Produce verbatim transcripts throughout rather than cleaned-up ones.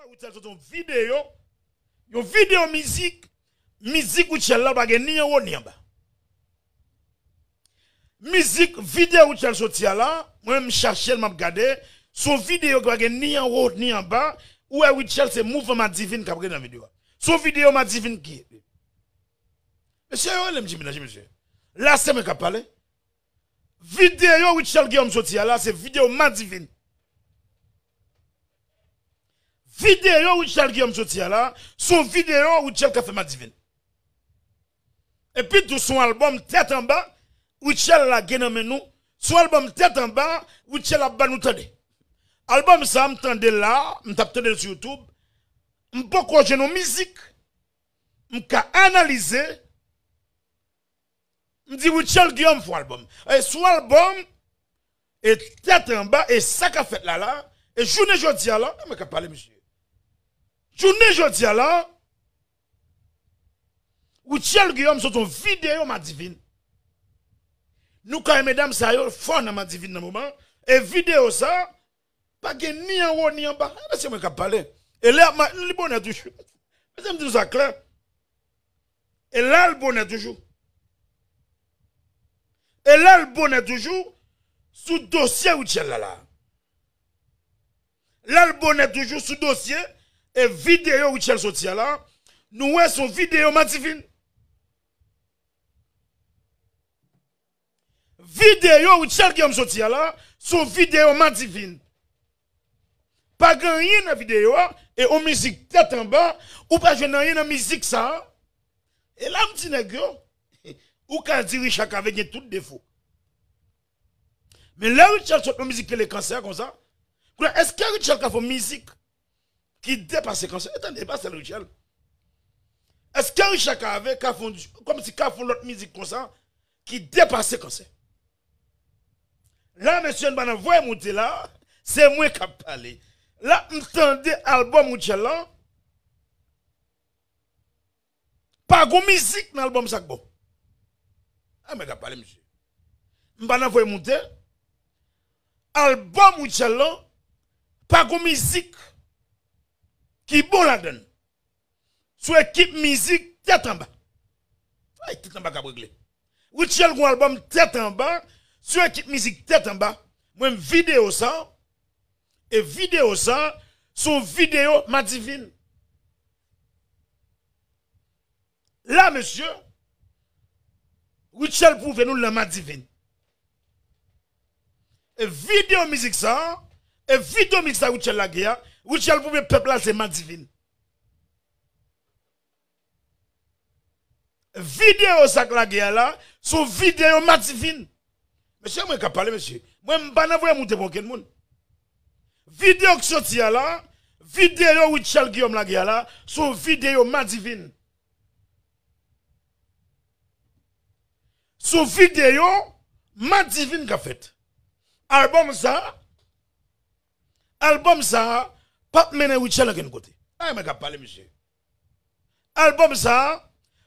Rutshelle sot yon videyo, yon videyo mizik, mizik Rutshelle la pa gen ni anwo ni anba. Mizik, videyo Rutshelle soti a la, mwen menm m chache l, m ap gade, se yon videyo ki pa gen ni anwo ni anba, ou wè Rutshelle se mouvman Madivine k ap rele nan videyo a. Se yon videyo Madivine ki ye. Mesye yo rele m Jimmy Danger, mesye. La se mwen k ap pale. Videyo Rutshelle Guillaume soti a la, se videyo Madivine. Videyo Rutshelle Guillaume soti a la, se yon videyo Rutshelle ka fè Madivine. Epi tou se yon albòm tèt anba, Rutshelle lage nan men nou, se yon albòm tèt anba, Rutshelle ap ba nou tande. Albòm sa, m tande l la, m t ap tande l sou YouTube, m poko jwenn yon mizik, m ka analize, m di Rutshelle Guillaume fè yon albòm. E sou albòm, e tèt anba, e sa k ap fèt la la, e jounen jodi a la, e mwen k ap pale, mesye. Jounen jodi a la, Rutshelle Guillaume sot yon videyo Madivine. Nou ka wè medam sa yo fò nan Madivine nan moman, e videyo sa, pa gen ni anwo ni anba. E mesye mwen k ap pale. E lè ap ma-, li bonè toujou. Mesye m di nou sa klè. E la l bonè toujou. E la l bonè toujou sou dosye Rutshelle la la. La l bonè toujou sou dosye e videyo Rutshelle soti a la. Nou wè se yon videyo Madivine. Videyo Rutshelle Guillaume soti a la, se yon videyo Madivine. Pa gen anyen nan videyo a, e yon mizik tèt anba, ou pa jwenn anyen nan mizik sa a. E la m di nèg yo, ou ka di Richard Cavé gen tout defo. Men lè Rutshelle sot yon mizik ki rele Kansè konsa, kounye a, èske Rutshelle ka fè yon mizik ki depase Kansè? E tande, e pa sèl Rutshelle. Èske Richard Cavé ka fè yon, kòmsi ka fè yon lòt mizik konsa ki depase Kansè? La, mesye, n pa nan voye moute la, se mwen k ap pale. La, m tande albòm Rutshelle lan, pa gon mizik nan albòm sa k bon. A, mwen k ap pale, mesye. M pa nan voye moute. Albòm Rutshelle lan, pa gon mizik ki bon ladan l. Sou ekip mizik tèt anba. Ay, tèt anba k ap regle. Rutshelle gon albòm tèt anba, sou ekip mizik tèt anba. Mwen, videyo sa, e videyo sa, se yon videyo Madivine. La, mesye, Rutshelle pwouve nou l nan Madivine. E videyo mizik sa, e videyo mizik sa Rutshelle lage a, Rutshelle pwouve pèp la se Madivine. Videyo sa k lage a la, se yon videyo Madivine. Mesye, mwen k ap pale, mesye. Mwen, m pa nan voye moute pou okenn moun. Videyo k soti a la, videyo Rutshelle Guillaume lage a la, se yon videyo Madivine. Se yon videyo Madivine k ap fèt. Albòm sa, albòm sa p ap mennen Rutshelle ankenn kote. Ay, mwen k ap pale, mesye. Albòm sa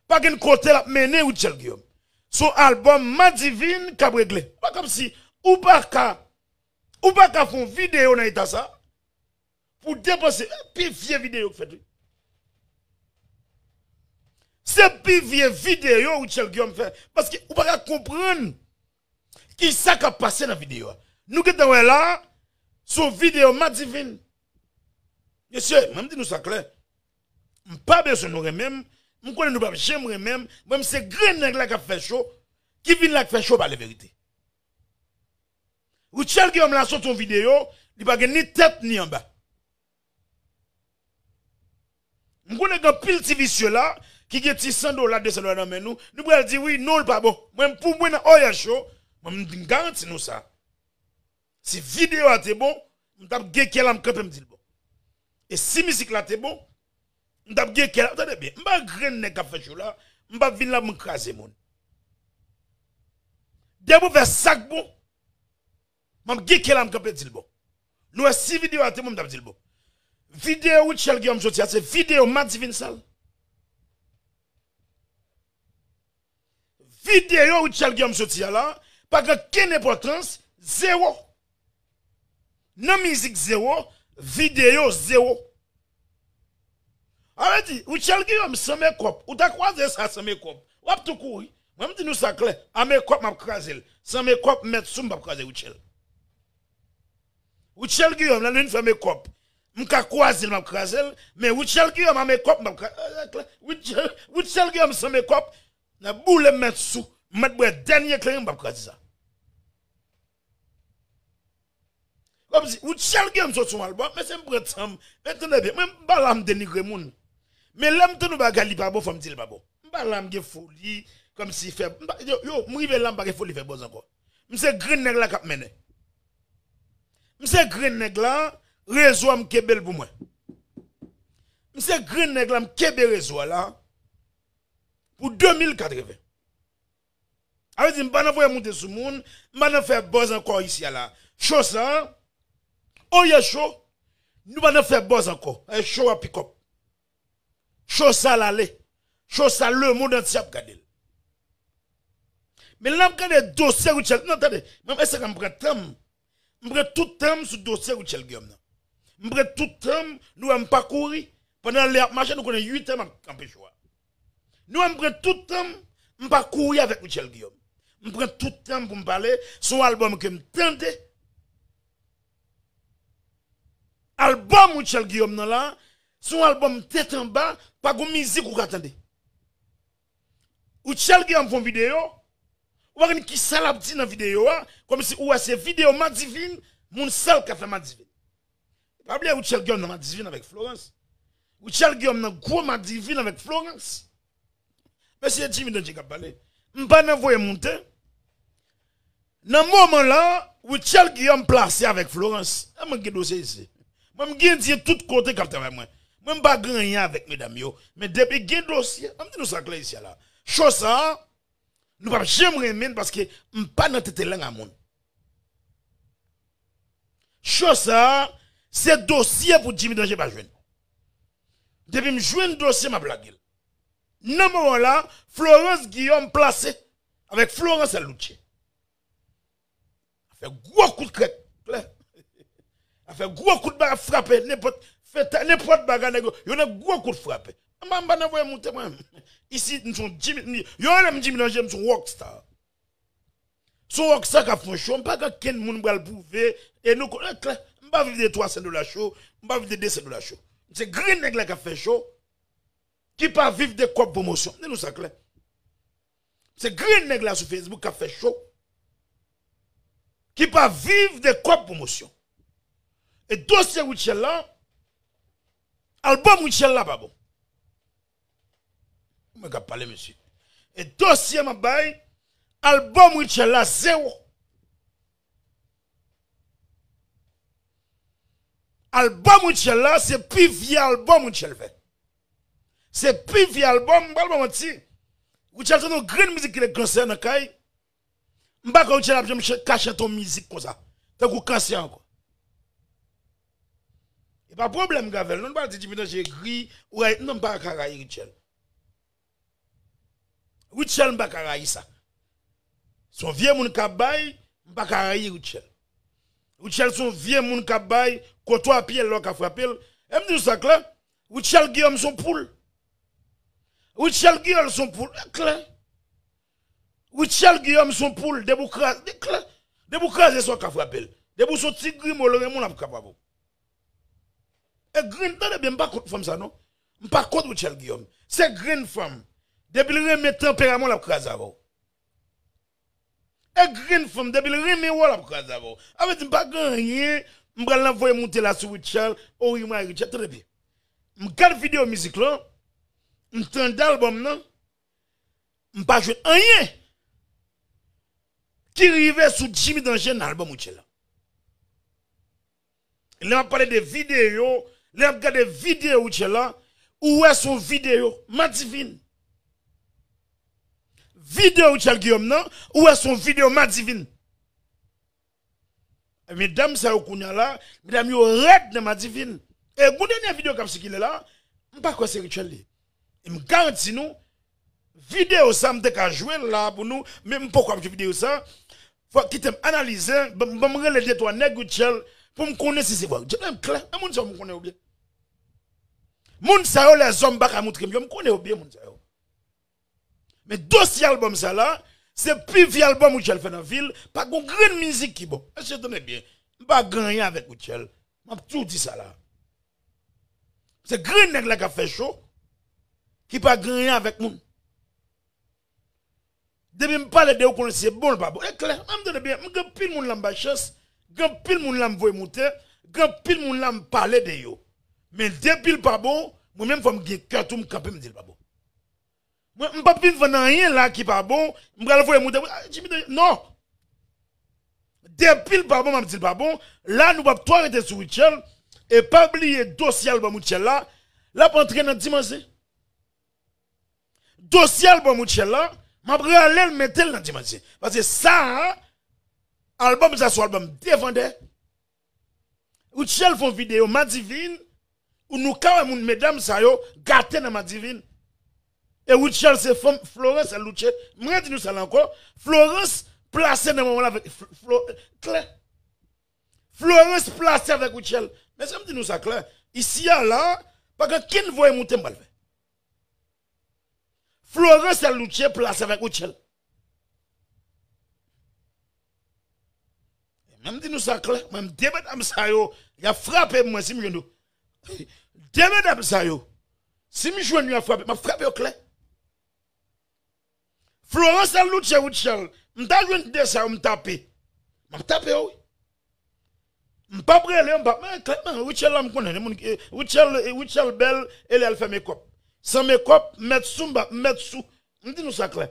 pa gen kote l ap mennen Rutshelle Guillaume. Se yon albòm Madivine k ap regle. Pa kòmsi ou pa ka, ou pa ka fè yon videyo nan eta sa pou depanse. Pi vye videyo k fèt, wi. Se pi vye videyo Rutshelle Guillaume fè. Paske ou pa ka konprann kisa k ap pase nan videyo a. Nou gentan wè la, se yon videyo Madivine. Mesye, mwen m di nou sa klè. M pa bezwen nou renmen m. M konnen nou p ap janm renmen m. Mwen, m se grenn nèg la k ap fè cho, ki vin la k fè cho pale verite. Rutshelle Guillaume la sot yon videyo, li pa gen ni tèt ni anba. M konnen gen anpil ti visye la ki gen ti san dola, de san dola nan men nou. Nou pral di, "Wi, non, l pa bon." Mwen, pou mwen, nan O R Show, mwen, m garanti nou sa. Si videyo a te bon, m t ap gen kè la, m kanpe, m di l bon. E si mizik la te bon, m t ap gen kè la. Tande byen, m pa grenn nèg k ap fè cho la, m p ap vin la pou m kraze moun. Depi w fè sa k bon, m ap gen kè la, m kanpe, di l bon. Nou wè, si videyo a te bon, m t ap di l bon. Videyo Rutshelle Guillaume soti a, se videyo Madivine sal. Videyo Rutshelle Guillaume soti a la, pa gen okenn enpòtans, zewo. Nan mizik, zewo, videyo, zewo. Sa vle di, Rutshelle Guillaume san mekòp, ou ta kwaze sa san mekòp, w ap tou kouri. Mwen, m di nou sa klè, a mekòp, m ap kraze l. San mekòp, mèt sou m, m p ap kraze Rutshelle. Rutshelle Guillaume, nan vin fè mekòp, m ka kwaze l, m ap kraze l. Men Rutshelle Guillaume a mekòp, m ap kraze l. Rutshelle, Rutshelle Guillaume san mekòp, nan boule m mèt sou, m mèt bwè dènye kleren, m p ap kraze sa. Kòmsi, Rutshelle Guillaume sot sou yon albòm, men se m pran tan m, men tande byen, mwen m pa la m denigre moun. Men lè m tande yon bagay li pa bon, fò m di l pa bon. M pa la m gen foli, kòmsi fè, m pa, yo, yo, m rive la m pa gen foli fè buzz ankò. M se grenn nèg la k ap mennen. M se grenn nèg la, rezo a m kenbe l pou mwen. M se grenn nèg la, m kenbe rezo a la pou de mil katreven. Sa vle di, m pa nan voye moute sou moun, m pa nan fè buzz ankò isi a la. Cho sa, oh yeah, cho, nou pa nan fè buzz ankò. E cho a pick up. Cho sa l ale. Cho sa lemonn antye ap gade l. Men lè m gade dosye Rutshelle, non, tande, mwen, e sa k m pran tan m. M pran tout tan m sou dosye Rutshelle Guillaume nan. M pran tout tan m, nou wè m pa kouri. Pandan lè ap mache, nou konnen uit è m ap kanpe cho a. Nou wè m pran tout tan m, m pa kouri avèk Rutshelle Guillaume. M pran tout tan m pou m pale, se yon albòm ke m tande. Albòm Rutshelle Guillaume nan la, se yon albòm tèt anba, pa gon mizik ou ka tande. Rutshelle Guillaume fè yon videyo, ou pa konn kisa l ap di nan videyo a, kòmsi ou wè se videyo Madivine, moun sa l ka fè Madivine. Pa bliye Rutshelle Guillaume nan Madivine avèk Florence. Rutshelle Guillaume nan gwo Madivine avèk Florence. Mesye Jimmy Danje k ap pale. M pa nan voye moute. Nan moman la, Rutshelle Guillaume plase avèk Florence. E mwen gen dosye isi. Mwen m gen dye tout kote k ap travay mwen. Mwen m pa gen anyen avèk medam yo. Men depi gen dosye, an m di nou sa klè isi a la. Cho sa, nou p ap janm renmen l paske m pa nan tete lang a moun. Cho sa, se dosye pou Jimmy Danje pa jwenn. Depi m jwenn dosye, m ap lage l. Nan moman la, Florence Guillaume plase avèk Florence Alouche. Fè gwo kout krèk, klè. Fè gwo kout bagay frape, nenpòt, fè ta, nenpòt bagay nèg yo, yo nan gwo kout frape. M pa, m pa nan voye moute mwen. Isi, m se yon Jimmy, m, yo rele m Jimmy Danje, m se yon rockstar. Se yon rockstar k ap fè yon show, m pa gen kenn moun m pral pwouve, e nou konnen klè, m pa viv de twa san dola show, m pa viv de de san dola show. M se grenn nèg la k ap fè show, ki pa viv de kòb pwomosyon. M di nou sa klè. Se grenn nèg la sou Facebook k ap fè show, ki pa viv de kòb pwomosyon. E dosye Rutshelle la, albòm Rutshelle la pa bon. Mwen k ap pale, mesye. E dosye m ap bay, albòm Rutshelle la, zewo. Albòm Rutshelle la, se pi vye albòm Rutshelle fè. Se pi vye albòm, m pral pa manti. Rutshelle se yon grenn mizik ki rele Kansè nan kay. M pa kwè Rutshelle ap janm ch-, ka chante yon mizik konsa. Tankou Kansè ankò. E pa pwoblèm m gen avè l, non, m pa di Jimmy Danje egri, ou rayi, non, m pa ka rayi Rutshelle. Rutshelle, m pa ka rayi sa. Se yon vye moun k ap bay, m pa ka rayi Rutshelle. Rutshelle se yon vye moun k ap bay, kote w apiye l la w ka frape l. E m di w sa klè, Rutshelle Guillaume se yon poul. Rutshelle Guillaume se yon poul, e klè. Rutshelle Guillaume se yon poul, depi w kraze, e klè. Depi w kraze sa w ka frape l. Depi w se yon ti grimo, l renmen w l ap ka frape w. E grenn, tande byen, m pa kont fanm sa non. M pa kont Rutshelle Guillaume. Se grenn fanm. Depi l renmen tanperaman w, l ap kraze avè w. E grenn fanm, depi l renmen w, l ap kraze avè w. Sa vle di m pa gen anyen, m pral nan voye moute la sou Rutshelle, o wi m rayi Rutshelle, tande byen. M gad videyo mizik lan, m tande albòm nan, m pa jwenn anyen ki rive sou Jimmy Danje nan albòm Rutshelle la. Lè m ap pale de videyo, lè m ap gade videyo Rutshelle la, ou wè se yon videyo Madivine. Videyo Rutshelle Guillaume nan, ou wè se yon videyo Madivine. E medam sa yo kounye a la, medam yo rèd nan Madivine. E gon dènye videyo k ap sikile la, m pa kwè se Rutshelle li. E m garanti nou, videyo sa m te ka jwe l la pou nou, men m poko ap jwe videyo sa. Fò kite m analize, ban m, ban m rele de twa nèg Rutshelle pou m konnen si se vre. Rutshelle menm klè, e moun sa yo m konnen yo byen. Moun sa yo, lèzòm pa ka moutre m yo, m konnen yo byen, moun sa yo. Men dosye albòm sa la, se pi vye albòm Rutshelle fè nan vi l, pa gon grenn mizik ki bon. Mesye, tande byen, m pa gen anyen avèk Rutshelle. M ap tou di sa la. Se grenn nèg la k ap fè cho, ki pa gen anyen avèk moun. Depi m pale de ou, konnen se bon, l pa bon. E klè, an m tande byen, m gen pil moun la m bay chans, gen pil moun la m voye moute, gen pil moun la m pale de yo. Men depi l pa bon, mwen menm fò m gen kè tou, m kanpe, m di l pa bon. Mwen, m p ap vin vann anyen la ki pa bon, m pral voye moute. Ah, Jimmy, non! Depi l pa bon, m ap di l pa bon. La, nou p ap twò rete sou Rutshelle. E pa bliye dosye albòm Rutshelle la, l ap antre nan dimanche. Dosye albòm Rutshelle la, m ap rale l mete l nan dimanche. Paske sa a, albòm sa se yon albòm de vandè. Rutshelle fè yon videyo Madivine, ou nou ka wè moun medam sa yo gate nan Madivine. E Rutshelle se fanm Florence L. Louche. M redi nou sa la ankò. Florence plase nan moman la avèk Fl- Flo, klè. Florence plase avèk Rutshelle. Men se m di nou sa klè. Isi a la, pa gen kenn voye moute m pral fè. Florence L. Louche plase avèk Rutshelle. Men m di nou sa klè, mwen, de medam sa yo, y ap frape mwen si m jwenn yo. De medam sa yo, si m jwenn yo, y ap frape, m ap frape yo klè. Florence L. Louche, Rutshelle, m ta jwenn de sa yo, m tape. M ap tape yo, wi. M p ap rele yo, m p ap, men klèman, Rutshelle la m konnen, moun ki, Rutshelle, Rutshelle bèl, e lè l fè mekòp. San mekòp, m mèt sou, m p ap, m mèt sou. M di nou sa klè.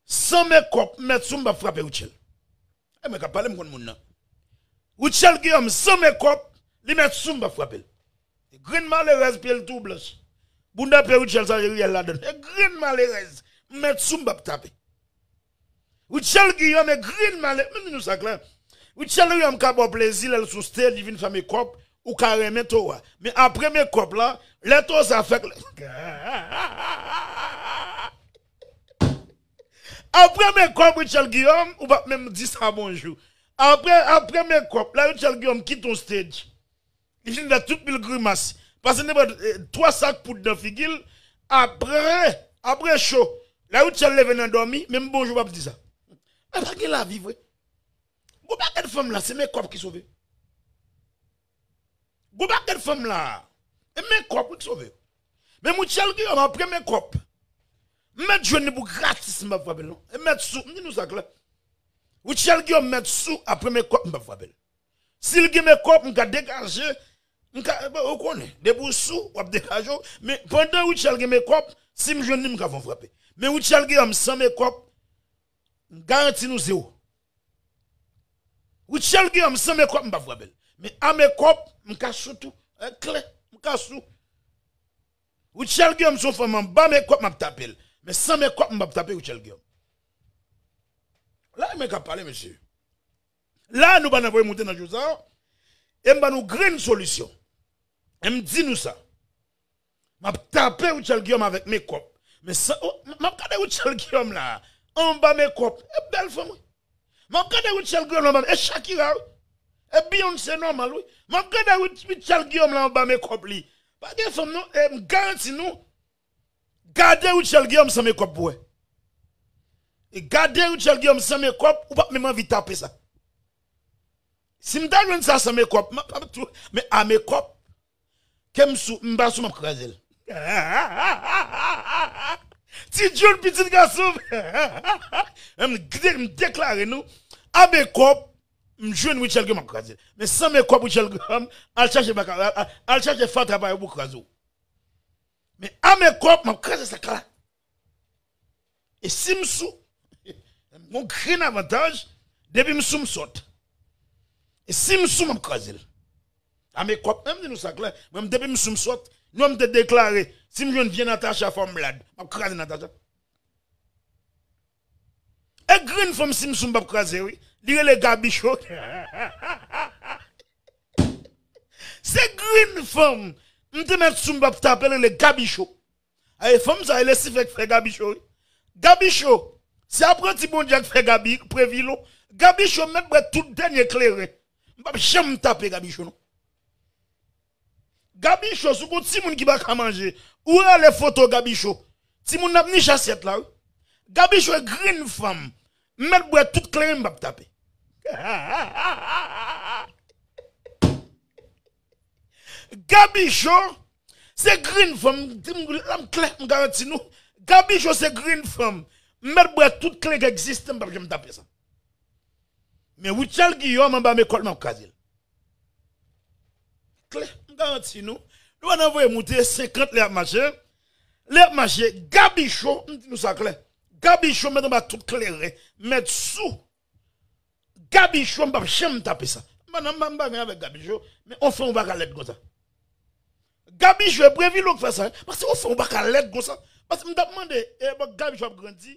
San mekòp, m mèt sou, m p ap frape Rutshelle. E mwen k ap pale, m konn moun nan. Rutshelle Guillaume, san mekòp, li mèt sou, m p ap frape l. E grenn malerèz, pye l tou blanch. Bounda pye Rutshelle sa, riyèl ladann. E grenn malerèz, m mèt sou, m p ap tape. Rutshelle Guillaume e grenn malè, m di nou sa klè. Rutshelle Guillaume ka ba w plezi lè l sou stage, li vin fè mekòp, ou ka renmen towa. Men apre mekòp la, lè to sa fèk. Apre mekòp, Rutshelle Guillaume, ou p ap menm di sa bonjou. Apre, apre mekòp, lè Rutshelle Guillaume kite yon stage. Li fin fè tout pil grimas. Pase nenpòt, eh, twa sak poud nan figi l. Apre, apre cho, lè Rutshelle leve nan dòmi, menm bonjou p ap di sa. Men pa gen lavi vre. Gwo pakèt fanm la, se mekòp ki sove. Gwo pakèt fanm la, e mekòp wi k sove. Men Rutshelle Guillaume, apre mekòp, m mèt jwenn li pou gratis, m p ap frape l non. E mèt sou, m di nou sa klè. Rutshelle Guillaume mèt sou, apre mekòp, m p ap frape l. Si l gen mekòp, m ka degaje, m ka, bon, ou konnen, depi w sou, w ap degaje w. Men pandan Rutshelle gen mekòp, si m jwenn li, m ka fè yon frape. Men Rutshelle Guillaume san mekòp, m garanti nou zewo. Rutshelle Guillaume san mekòp, m p ap frape l. Men a mekòp, m ka sou tou. E klè, m ka sou. Rutshelle Guillaume se yon fanm anba mekòp, m ap tape l. Men san mekòp, m p ap tape Rutshelle Guillaume. La, mwen k ap pale, mesye. La, nou pa nan voye moute nan jou sa a. E m ba nou grenn solisyon. E m di nou sa. M ap tape Rutshelle Guillaume avèk mekòp. Men san, oh, m ap gade Rutshelle Guillaume la. Anba mekòp. E bèl fanm, wi. M ap gade Rutshelle Guillaume la, e Shakira, wi. E Beyoncé nòmal, wi. M ap gade Rut- Rutshelle Guillaume la anba mekòp li. Pa gen fanm, non. E m garanti nou. Gade Rutshelle Guillaume san mekòp pou wè. E gade Rutshelle Guillaume san mekòp, ou p ap menm anvi tape sa. Si m ta jwenn sa san mekòp, m ap, m ap tou, men a mekòp, ke m sou, m pa sou, m ap kraze l. Ti John, pitit gason m. M de- m deklare nou, a mekòp, m jwenn Rutshelle Guillaume, m ap kraze l. Men san mekòp, Rutshelle Guillaume, al chache baka, al, al, al chache fatra pa yo pou kraze w. Men a mekòp, m ap kraze sa kala. E si m sou, m gon grenn avantaj, depi m sou m sòt. E si m sou, m ap kraze l. A mekòp, men m di nou sa klè, mwen, depi m sou m sòt, nou m te deklare, si m jwenn vye Natacha, fò m blad. M ap kraze Natacha. E grenn fanm si m sou m p ap kraze, wi. Li rele Gabicho. Se grenn fanm. M te mèt sou m p ap tape l, rele Gabicho. Aye, fanm sa, e Lesifè k fè Gabicho, wi. Gabicho, se apranti Bondye k fè Gabi, Previlo. Gabicho mèt bwè tout dènye kleren. M p ap janm tape Gabicho, non. Gabicho, si w gon timoun ki pa ka manje, ou rale foto Gabicho. Timoun nan ap niche asyèt la, wi. Gabicho e grenn fanm. M mèt bwè tout kleren, m p ap tape. Gabicho, se grenn fanm, m di m la m klè, m garanti nou. Gabicho se grenn fanm. M mèt bwè tout kleren ki egziste, m p ap janm tape sa. Men Rutshelle Guillaume anba men kòl m ap kraze l. Klè, m garanti nou. Nou ann voye moute senkant lè ap mache. Lè ap mache, Gabicho, m di nou sa klè. Gabicho mèt anba tout kleren, mèt sou. Gabicho, m p ap janm tape sa. M pa nan m pa gen avèk Gabicho, men on fè ou pa ka lèd konsa. Gabicho, e Previlo k fè sa, wi. Paske on fè ou pa ka lèd konsa. Paske m t ap mande, e, bon, Gabicho ap grandi,